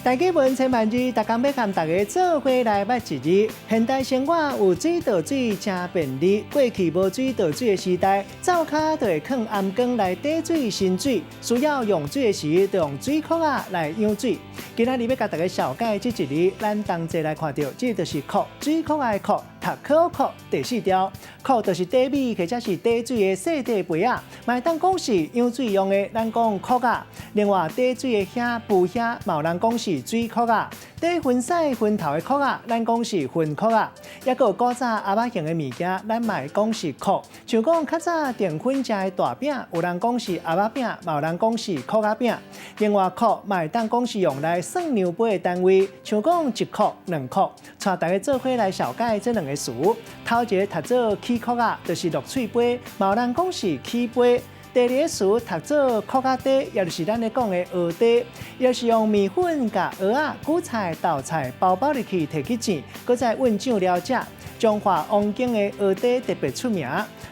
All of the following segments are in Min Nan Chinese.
大家文千萬字，逐工欲共大家做伙來捌一字。現代生活有水倒水誠便利，過去無水倒水的時代，灶跤就會囥頷缸來貯水盛水，需要用水的時，就用水箍仔來養水。今仔日欲共大家紹介這一字，咱同齊來看著，這就是箍，水箍仔的箍，讀可箍第四條，箍就是貯米或者是貯水的細塊杯仔，嘛會當講是養水用的，咱講箍仔。另外，貯水的瓦櫥瓦，嘛有人講是水箍仔。貯薰屎薰頭的箍仔，咱講是薰箍仔。抑閣有古早盒仔型的物件，咱嘛會講是箍。像講較早澱粉食的大餅，有人講是盒仔餅，嘛有人講是箍仔餅。另外，箍嘛會當講是用來算量杯的單位，像講一箍、兩箍。帶大家做伙來紹介這兩个詞。頭一个讀做起箍仔，就是落喙杯，嘛有人講是起杯。第二个詞讀做箍仔炱，也就是咱咧講的蚵炱，也是用麵粉佮蚵仔、韭菜、豆菜包包入去，提去煎，閣再混醬料食。彰化王景的蚵炱特別出名。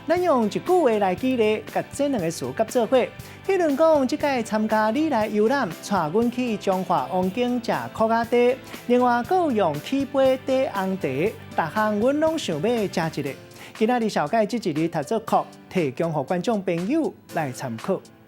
咱用一句話來舉例，共這兩个詞佮做伙。彼如講，這擺參加你來遊覽，帶阮去彰化王景食箍仔炱。另外，閣有用起杯炱紅茶，逐項阮攏想欲食一下。今仔日紹介這一字讀做箍，提供予觀眾朋友來參考。